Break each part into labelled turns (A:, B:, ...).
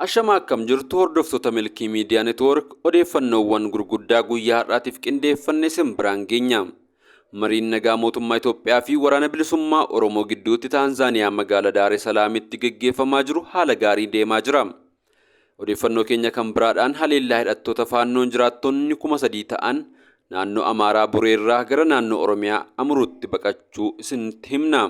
A: Ashamaa akkam jirtu hordoftoota Milkii Miidiyaa Neetwoork odeeffannoowwan gurguddaa guyyaa har'aatiif qindeeffanne isin biraan geenya. Mariin nagaa mootummaa Itoophiyaa fi waraana bilisummaa Oromoo gidduutti Taanzaaniyaa magaalaa Daar es Salaamitti geggeeffamaa jiru haala gaarii deemaa jira. Odeeffannoo keenya kan biraadhaan haleellaa hidhattoota faannoon jiraattonni 3000 ta'an naannoo Amaaraa Bureerraa gara naannoo Oromiyaa Amuruutti baqachuu isinitti himna.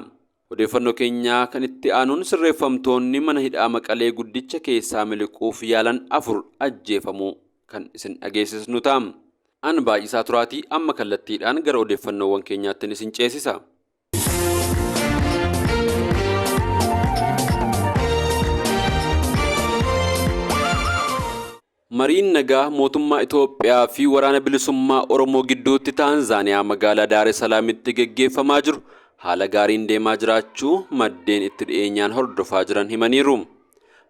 A: Odeeffannoo keenya kan itti aanuun sirreeffamtoonni mana hidhaa Maqalee guddicha keessaa miliquuf yaalan 4 ajjeefamuu kan isin dhageessisnu ta'a. An baay'isaa turaatii amma kallattiidhaan gara odeeffannoowwan keenyaattin isin ceesisa. Mariin nagaa mootummaa Itoophiyaa fi waraana bilisummaa Oromoo gidduutti Taanzaaniyaa magaalaa Daar es Salaamitti geggeeffamaa jiru haala gaariin deemaa jiraachuu maddeen itti dhiyeenyaan hordofaa jiran himaniiru.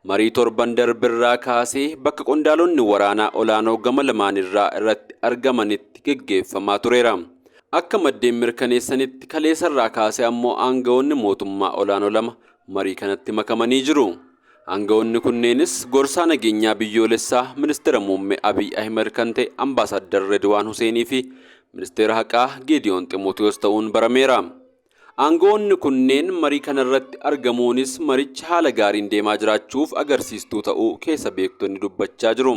A: Marii torban darbirraa kaasee bakka qondaalonni waraanaa olaanoo gama lamaanirraa irratti argamanitti geggeeffamaa tureera. Akka maddeen mirkaneessanitti kaleessarraa kaasee ammoo aanga'oonni mootummaa olaanoo lama marii kanatti makamanii jiru. Aanga'oonni kunneenis gorsaa nageenyaa biyyoolessaa ministeera muummee Abiy Ahmed kan ta'e Ambaasaddar Redwaan Huseenii fi ministeera haqaa Geediyoon Ximootiyoos ta'uun barameera. Aanga'oonni kunneen marii kanarratti argamuunis marichi haala gaariin deemaa jiraachuuf agarsiistuu ta'uu keessa beektonni dubbachaa jiru.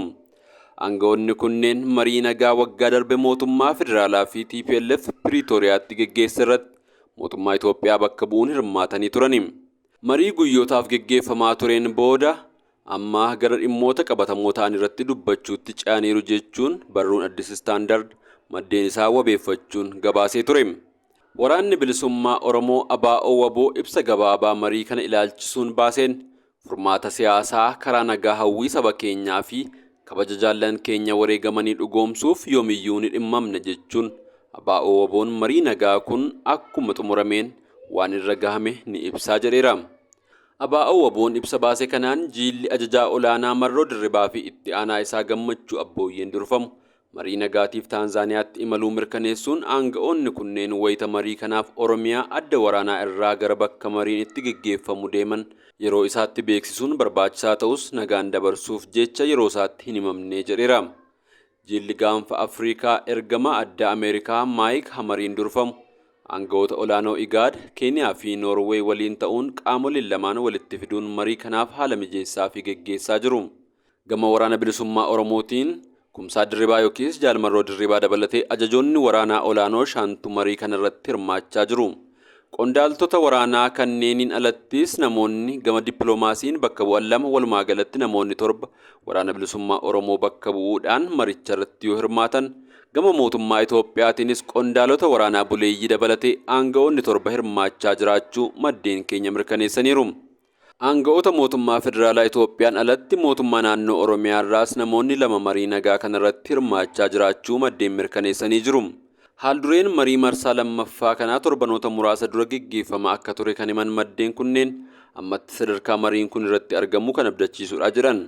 A: Aanga'oonni kunneen marii nagaa waggaa darbe mootummaa federaalaa fi TPLF Piriitooriyaatti geggeesse irratti mootummaa Itoophiyaa bakka bu'uun hirmaatanii turani. Marii guyyootaaf geggeeffamaa tureen booda amma gara dhimmoota qabatamoo ta'an irratti dubbachuutti ce'aniiru jechuun barruun Addis Standard maddeen isaa wabeeffachuun gabaasee ture. Waraanni bilisummaa Oromoo ABO WBO ibsa gabaabaa marii kana ilaalchisuun baaseen furmaata siyaasaa karaa nagaa hawwii saba keenyaa fi kabaja jaallan keenya wareegamanii dhugoomsuuf yoomiyyuu ni dhimmamna jechuun ABO WBOn marii nagaa kun akkuma xumurameen waan irra gahame ni ibsaa jedheera. ABO WBOn ibsa baase kanaan jiilli ajajaa olaanaa Marroo Dirribaa fi itti aanaa isaa Gammachuu Abbooyyeen durfamu marii nagaatiif Taanzaaniyaatti imaluu mirkaneessuun aanga'oonni kunneen wayita marii kanaaf Oromiyaa adda waraanaa irraa gara bakka mariin itti geggeeffamu deeman yeroo isaatti beeksisuun barbaachisaa ta'us nagaan dabarsuuf jecha yeroo isaatti hin himamne jedheera. Jiilli gaanfa Afrikaa ergamaa addaa Ameerikaa Maayik Hamariin durfamu aanga'oota olaanoo Igaad, Keeniyaa fi Noorweey waliin ta'uun qaamoleen lamaan walitti fiduun marii kanaaf haala mijeessaa fi geggeessaa jiru. Gama waraana bilisummaa Oromootiin Kumsaa Dirribaa yookiis Jaal Marroo Dirribaa dabalatee ajajoonni waraanaa olaanoo shantu marii kanarratti hirmaachaa jiru. Qondaaltota waraanaa kanneeniin alattis namoonni gama dippiloomaasiin bakka bu'an lama walumaa galatti namoonni 7 waraana bilisummaa Oromoo bakka bu'uudhaan maricha irratti yoo hirmaatan gama mootummaa Itoophiyaatiinis qondaalota waraanaa buleeyyii dabalatee aanga'oonni 7 hirmaachaa jiraachuu maddeen keenya mirkaneessaniiru. Aanga'oota mootummaa federaalaa Itoophiyaan alatti mootummaa naannoo Oromiyaa irraas namoonni 2 marii nagaa kanarratti hirmaachaa jiraachuu maddeen mirkaneessanii jiru. Haaldureen marii marsaa lammaffaa kanaa torbanoota muraasa dura geggeeffamaa akka ture kan himan maddeen kunneen ammatti sadarkaa mariin kun irratti argamu kan abdachiisudha jedhan.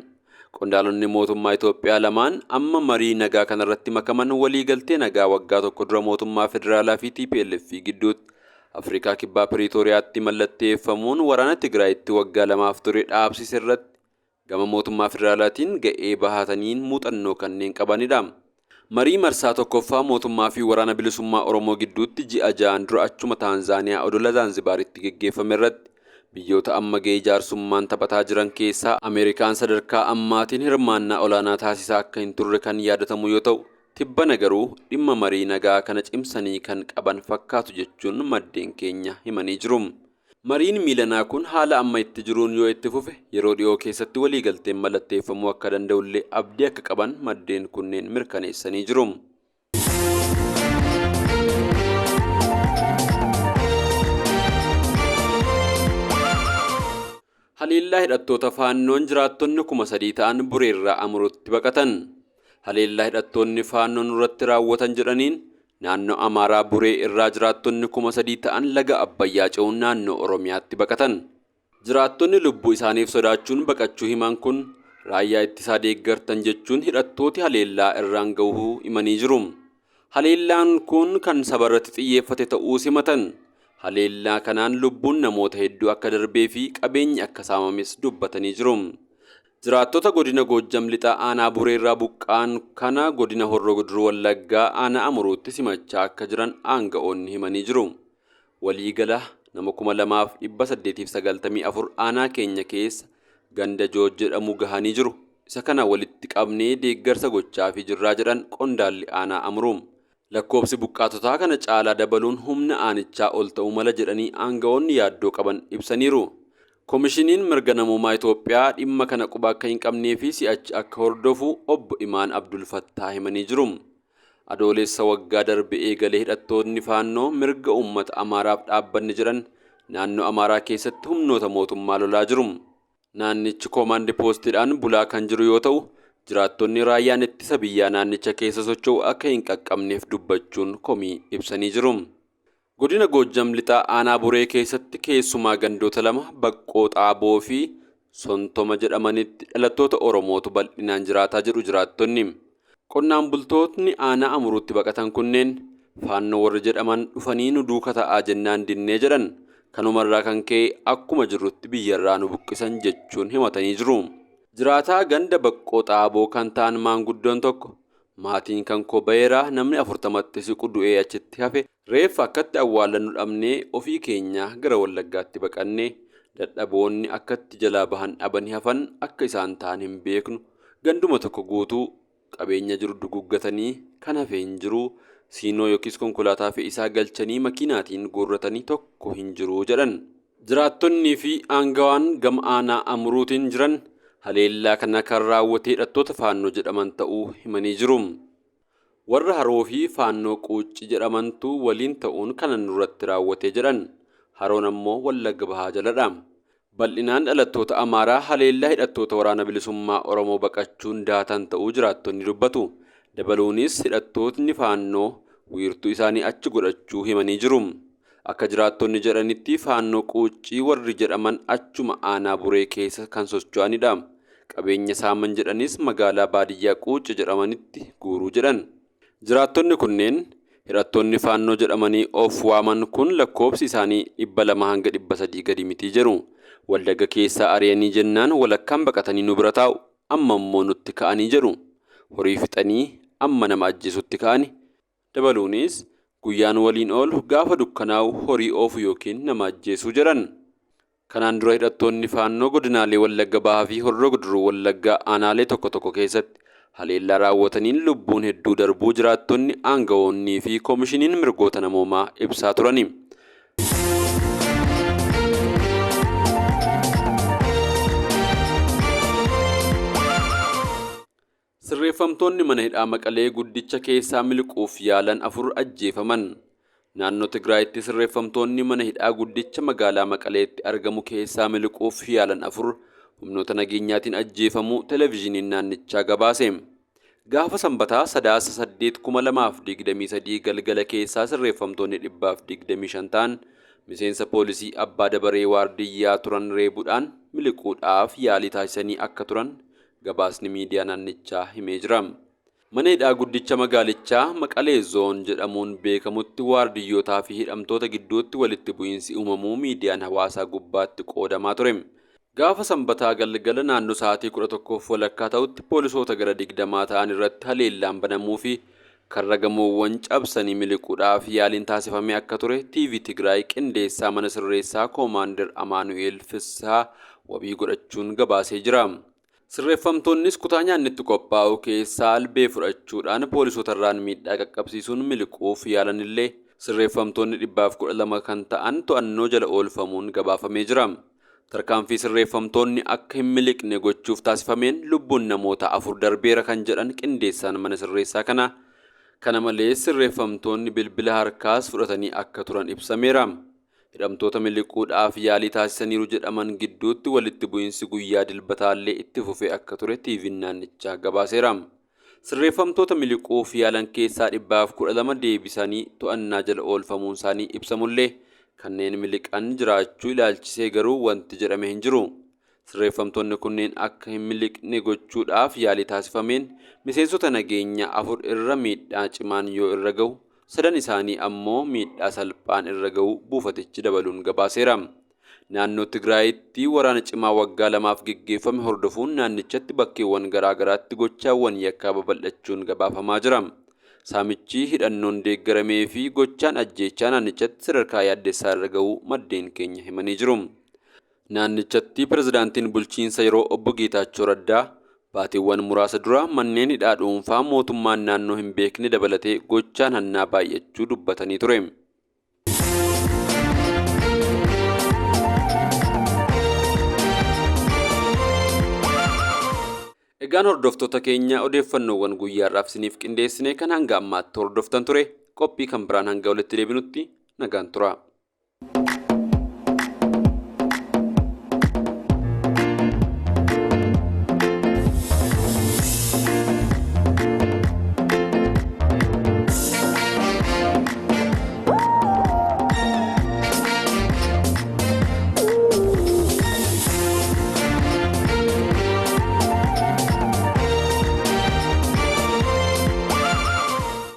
A: Qondaalonni mootummaa Itoophiyaa lamaan amma marii nagaa kanarratti makaman waliigaltee nagaa waggaa tokko dura mootummaa federaalaa fi TPLF gidduutti Afrikaa Kibbaa Piriitooriyaatti mallatteeffamuun waraana Tigraayitti waggaa lamaaf ture dhaabsise irratti gama mootummaa federaalaatiin ga'ee bahataniin muuxannoo kanneen qabanidha. Marii marsaa tokkoffaa mootummaa fi waraana bilisummaa Oromoo gidduutti ji'a 6n dura achuma Taanzaaniyaa odola Zaanzibaaritti geggeeffame irratti biyyoota amma ga'ee jaarsummaan taphataa jiran keessaa Ameerikaan sadarkaa ammaatiin hirmaannaa olaanaa taasisaa akka hin turre kan yaadatamu yoo ta'u, tibbana garuu dhimma marii nagaa kana cimsanii kan qaban fakkaatu jechuun maddeen keenya himanii jiru. Mariin miilanaa kun haala amma itti jiruun yoo itti fufe yeroo dhiyoo keessatti waliigalteen mallatteeffamuu akka danda'ullee abdii akka qaban maddeen kunneen mirkaneessanii jiru. Haleellaa hidhattoota Faannoon jiraattonni 3000 ta'an Bureerraa Amuruutti baqatan. Haleellaa hidhattoonni Faannoo nurratti raawwatan jedhaniin naannoo Amaaraa Buree irraa jiraattonni 3000 ta'an laga Abbayyaa ce'uun naannoo Oromiyaatti baqatan. Jiraattonni lubbuu isaaniif sodaachuun baqachuu himan kun raayyaa ittisaa deeggartan jechuun hidhattooti haleellaa irraan gahuu himanii jiru. Haleellaan kun kan sabarratti xiyyeeffate ta'uus himatan. Haleellaa kanaan lubbuun namoota hedduu akka darbee fi qabeenyi akka saamames dubbatanii jiru. Jiraattota godina Goojjam Lixaa aanaa Bureerraa buqqa'an kana godina Horroo Guduruu Wallaggaa aanaa Amuruutti simachaa akka jiran aanga'oonni himanii jiru. Waliigala nama 2894 aanaa keenya keessa ganda Jooj jedhamu gahanii jiru. Isa kana walitti qabnee deeggarsa gochaafii jirraa jedhan qondaalli aanaa Amuruu. Lakkoobsi buqqaatotaa kana caalaa dabaluun humna aanichaa ol ta'uu mala jedhanii aanga'oonni yaaddoo qaban ibsaniiru. Komishiniin mirga namoomaa Itoophiyaa dhimma kana quba akka hin qabnee fi si'achi akka hordofu obbo Imaan Abdul Fattaa himanii jiru. Adoolessa waggaa darbe eegalee hidhattoonni faannoo mirga uummata Amaaraaf dhaabbanni jedhan naannoo Amaaraa keessatti humnoota mootummaa lolaa jiru. Naannichi koomaandi poostiidhaan bulaa kan jiru yoo ta'u, jiraattonni raayyaan ittisa biyyaa naannicha keessa socho'u akka hin qaqqabneef dubbachuun komii ibsanii jiru. Godina Goojjam Lixaa aanaa Buree keessatti keessumaa gandoota lama Baqqoo Xaaboo fi Sontoma jedhamanitti dhalattoota Oromootu bal'inaan jiraataa jedhu jiraattonni. Qonnaan bultootni aanaa Amuruutti baqatan kunneen faannoo warri jedhaman dhufanii nu duuka ta'aa jennaan dinnee jedhan. Kanumarraa kan ka'e akkuma jirrutti biyyarraa nu buqqisan jechuun himatanii jiru. Jiraataa ganda Baqqoo Xaaboo kan ta'an maanguddoon tokko maatiin kan koo baheeraa namni 40tti siqu du'ee achitti hafe reeffa akkatti awwaalannu dhabnee ofii keenyaa gara Wallaggaatti baqannee dadhaboonni akkatti jalaa bahan dhabanii hafan akka isaan ta'an hin beeknu ganduma tokko guutuu qabeenya jiru duguggatanii kan hafe hin jiru siinoo yookiis konkolaataa fe'isaa galchanii makiinaatiin guurratanii tokko hin jiru jedhan. Jiraattonnii fi aangawaan gama aanaa Amuruutiin jiran haleellaa kana kan raawwate hidhattoota faannoo jedhaman ta'uu himanii jiru. Warra Haroo fi Faannoo Quuccii jedhamantu waliin ta'uun kana nurratti raawwate jedhan. Haroon ammoo Wallagga Bahaa jaladha. Bal'inaan dhalattoota Amaaraa haleellaa hidhattoota waraana bilisummaa Oromoo baqachuun daatan ta'uu jiraattonni dubbatu. Dabaluunis hidhattootni faannoo wiirtuu isaanii achi godhachuu himanii jiru. Akka jiraattonni jedhanitti faannoo Quuccii warri jedhaman achuma aanaa Buree keessa kan socho'anidha. Qabeenya saaman jedhanis magaalaa baadiyyaa Quuccii jedhamanitti guuruu jedhan. Jiraattonni kunneen hidhattoonni faannoo jedhamanii of waaman kun lakkoobsi isaanii 200 hanga 300 gadi mitii jedhu. Wallagga keessaa ari'anii jennaan walakkaan baqatanii nu bira taa'u amma immoo nutti ka'anii jedhu. Horii fixanii amma nama ajjeesutti ka'ani. Dabaluunis guyyaan waliin oolu gaafa dukkanaa'u horii oofu yookiin nama ajjeesuu jedhan. Kanaan dura hidhattoonni faannoo godinaalee Wallagga Bahaa fi Horroo Guduruu Wallaggaa aanaalee tokko tokko keessatti haleellaa raawwataniin lubbuun hedduu darbuu jiraattonni aangawoonnii fi koomishiniin mirgoota namoomaa ibsaa turani. Sirreeffamtoonni mana hidhaa Maqalee guddicha keessaa miliquuf yaalan 4 ajjeefaman. Naannoo Tigraayitti sirreeffamtoonni mana hidhaa guddicha magaalaa Maqaleetti argamu keessaa miliquuf yaalan 4 humnoota nageenyaatiin ajjeefamuu televezyiiniin naannichaa gabaase. Gaafa Sanbataa Sadaasa 8, 2023 galgala keessaa sirreeffamtoonni 125 ta'an miseensa poolisii abbaa dabaree waardiyyaa turan reebuudhaan miliquudhaaf yaalii taasisanii akka turan gabaasni miidiyaa naannichaa himee jira. Mana hidhaa guddicha magaalichaa Maqalee Zoon jedhamuun beekamutti waardiyyootaa fi hidhamtoota gidduutti walitti bu'iinsi uumamuu miidiyaan hawaasaa gubbaatti qoodamaa ture. Gaafa Sanbataa galgala naannoo sa'aatii 11:30 ta'utti poolisoota gara 20 ta'an irratti haleellaan banamuu fi karra gamoowwan cabsanii miliquudhaaf yaaliin taasifamee akka ture TV Tigraay qindeessaa mana sirreessaa Koomaandar Amaanu'eel Fissaa wabii godhachuun gabaasee jira. Sirreeffamtoonnis kutaa nyaanni itti qophaa'u keessaa albee fudhachuudhaan poolisootarraan miidhaa qaqqabsiisuun miliquuf yaalanillee sirreeffamtoonni 112 kan ta'an to'annoo jala oolfamuun gabaafamee jira. Tarkaanfii sirreeffamtoonni akka hin miliqne gochuuf taasifameen lubbuun namoota 4 darbeera kan jedhan qindeessaan mana sirreessaa kanaa. Kana malees sirreeffamtoonni bilbila harkaas fudhatanii akka turan ibsameera. Hidhamtoota miliquudhaaf yaalii taasisaniiru jedhaman gidduutti walitti bu'iinsi guyyaa dilbataallee itti fufee akka ture TV'n naannichaa gabaaseera. Sirreeffamtoota miliquuf yaalan keessaa 112 deebisanii to'annaa jala oolfamuun isaanii ibsamullee kanneen miliqan jiraachuu ilaalchisee garuu wanti jedhame hin jiru. Sirreeffamtoonni kunneen akka hin miliqne gochuudhaaf yaalii taasifameen miseensota nageenyaa 4 irra miidhaa cimaan yoo irra gahu, sadan isaanii ammoo miidhaa salphaan irra gahu buufatichi dabaluun gabaaseera. Naannoo Tigraayitti waraana cimaa waggaa lamaaf geggeeffame hordofuun naannichatti bakkeewwan garaa garaatti gochaawwan yakkaa babal'achuun gabaafamaa jira. Saamichi hidhannoon deeggaramee fi gochaan ajjeechaa naannichatti sadarkaa yaaddessaa irra gahuu maddeen keenya himanii jiru. Naannichatti pirezidaantiin bulchiinsa yeroo obbo Geetaachoo Raddaa baatiiwwan muraasa dura manneen hidhaa dhuunfaa mootummaan naannoo hin beekne dabalatee gochaan hannaa baay'achuu dubbatanii ture. Egaan hordoftoota keenya, odeeffannoowwan guyyaarraaf isiniif qindeessine kan hanga ammaatti hordoftan ture. Qophii kan biraan hanga walitti deebinutti nagaan tura.